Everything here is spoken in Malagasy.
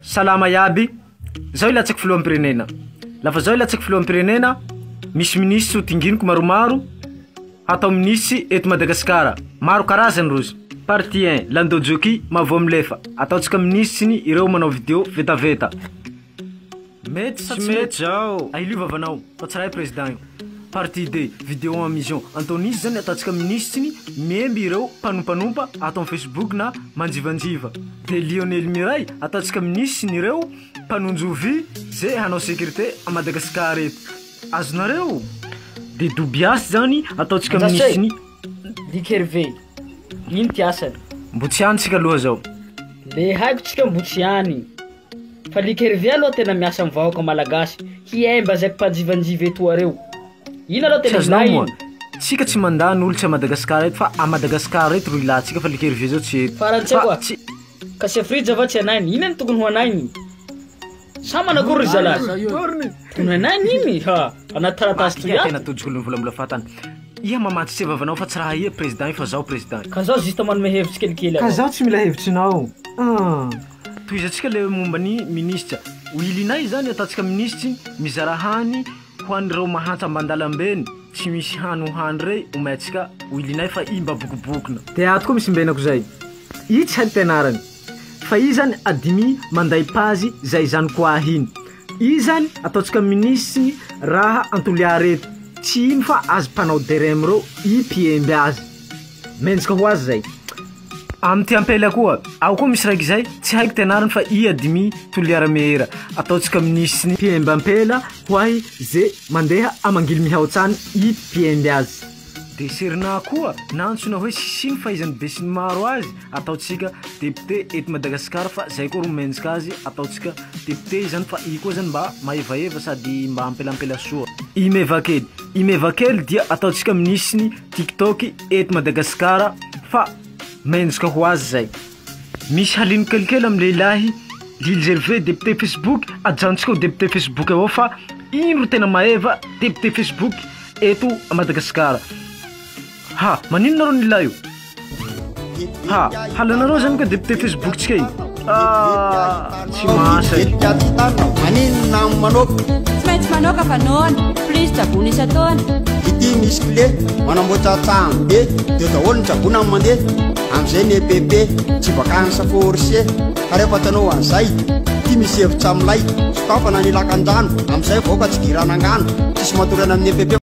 Salama iaby, zaho hilatsaky filoham-pirenena. Lafa zaho hilatsaky filoham-pirenena, misy minisitry ho tinginiko maromaro hatao minisitry eto Madagasikara. Maro karazany rozy. Partie un, Lando Jockey, Mahavoa Milefa. Ataontsika minisitry ireo manao vidéo vetaveta. Mety sa tsy mety zao? Ahilio vavanao fa tsy raha président io. Partie deux, vidéo en mission. Antonisy zany ataontsika minisitry miemby ireo mpanompanompa ato amin'ny Facebook na manjivanjiva. De Lionel Miray ataontsika minisitry ireo mpanonjovy ze hanao sécurité à Madagasikara eto. Azonareo? De Dobiasy zany ataontsika Andraso e. minisitry Luc Hervé, ino ty asany? Mbo tsy any tsika aloha zao. Le haiko tsika mbo tsy any. Fa Luc Hervé aloha tena miasa amin'ny vahoaka malagasy. Hiemba zay mpanjivanjivy etoa reo. Ino aloha Tsy tena azonao ilay moa. iny? Tsika tsy mandany olo tsy à Madagasikara eto fa à Madagasikara eto ro ilantsika fa Luc Hervé zao tsy eto. Farany tsy haiko Fa a. tsy Ka Sefrija va tsy anainy? Ino no tokony ho anainy? Sa manakory ry zalahy? Tokony ho anainy iny? Ha, anaty taratasy toy Ia tena ato. tojiko olo mivolambola fahatany. Ia mamantsy tsy vavanao fa tsy raha ia président io fa zaho président. Ka zaho juste manome hevitsy kelikely Ka avao. zaho tsy mila hevitrinao. Ah. Tohizantsika le momba ny ministra. Wilinay zany ataontsika minisitry mizara hany ho an'ireo mahantra amban-dalambeny tsy misy hany ho hany rey omentsika Wilinay fa i mba bokobokona. De ato koa misy mbenako zay. I tsy haiko ty anarany. Fa i zany adimi manday pazy zay zany koa iny. I zany ataontsika minisitry raha Antoliara eto. Tsy ino fa azy mpanao DRM reo i mpiemby azy. Mendrika ho azy zay. Amy ty ampela koa, ao koa misy raiky zay, tsy haiko ty anarany fa i adimi Toliara Mehera. Ataontsika minisitry ny mpiemby ampela ho ahy ze mandeha amangily mihaotsany i mpiemby azy. De Serina koa nantsona hoe sisiny fahaizan'ny besinimaro azy ataontsika député eto Madagasikara fa zay koa ro mendrika azy ataontsika député zany fa i koa zany mba mahevaeva sady mba ampelampela soa. I Mevakely, i Mevakely dia ataontsika minisitry ny TikTok eto Madagasikara fa mendrika ho azy zay. Misy halino kelikely amy lehilahy Lily Gervais député Facebook ajanontsika ho député Facebook avao fa ino ro tena maeva député Facebook eto à Madagasikara. Ha, maninona nareo ny lahy io? Ha, halanareo zany ka député Facebook tsika iny. Ah, tsy masa iny. Maninona manoka? Tsy maintsy manoka fa noana, plus tsabony isan-taona. Ity misy clé manamboatra trano be de daholo ny tsabona ny mandeha am'izay ny EPP tsy vacances forcé ka rehefa tanao an'izay ty misy hevitra amilay sokafana ny lakan-drano am'izay vaoka tsy diranangano tsisy matorana amin'ny EPP.